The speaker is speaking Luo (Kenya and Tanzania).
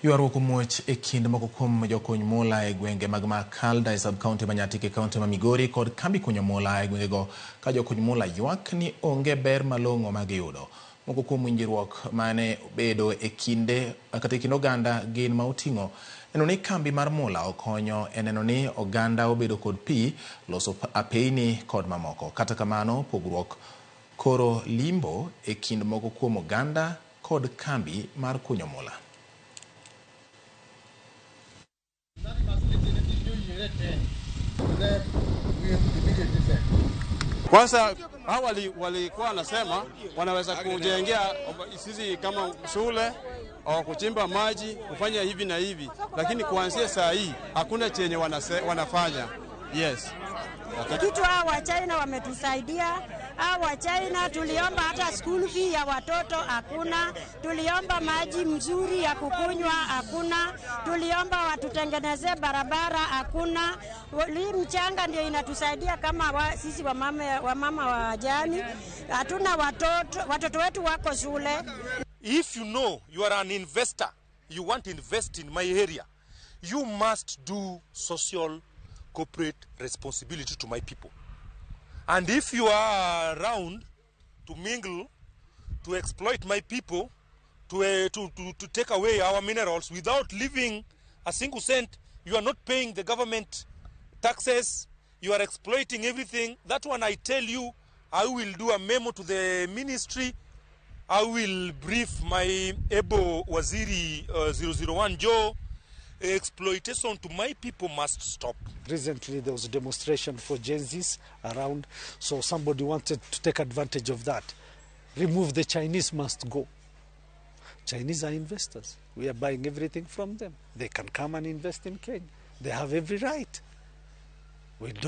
Ywaruok omuoch e kind moko kuom jokuny mula e gwenge mag Makalda e sub-county ma Nyatike e kaunti ma Migori kod kambi kunyo mula e gwengego ka jokuny mula ywak ni onge ber malong'o ma giyudo. Moko kuom winjruok mane obedo e kinde kata e kind oganda gin ma oting'o neno ni kambi mar mula okonyo e neno ni oganda obedo kod pi, loso apeyni kod mamoko. Kata kamano, pogruok koro limbo e kind moko kuom oganda kod kambi mar kunyo mula. Kwanza awali walikuwa wanasema wanaweza kujengea sisi kama shule au kuchimba maji, kufanya hivi na hivi, lakini kuanzia saa hii hakuna chenye wanafanya. Yes. Kitu hao wa China wametusaidia. Hao wa China tuliomba hata school fee ya watoto hakuna, tuliomba maji mzuri ya kukunywa hakuna, tuliomba watutengenezee barabara hakuna. Hii mchanga ndio inatusaidia kama sisi wamama wajane, hatuna watoto, watoto wetu wako shule. If you know you are an investor, you want to invest in my area, you must do social corporate responsibility to my people. And if you are around to mingle, to exploit my people, to take away our minerals without leaving a single cent, you are not paying the government taxes, you are exploiting everything. That one I tell you, I will do a memo to the ministry. I will brief my Ebo Waziri 001 Joe. Exploitation to my people must stop. Recently there was a demonstration for Gen Zs around, so somebody wanted to take advantage of that. Remove the Chinese must go. Chinese are investors. We are buying everything from them. They can come and invest in Kenya. They have every right. We don't.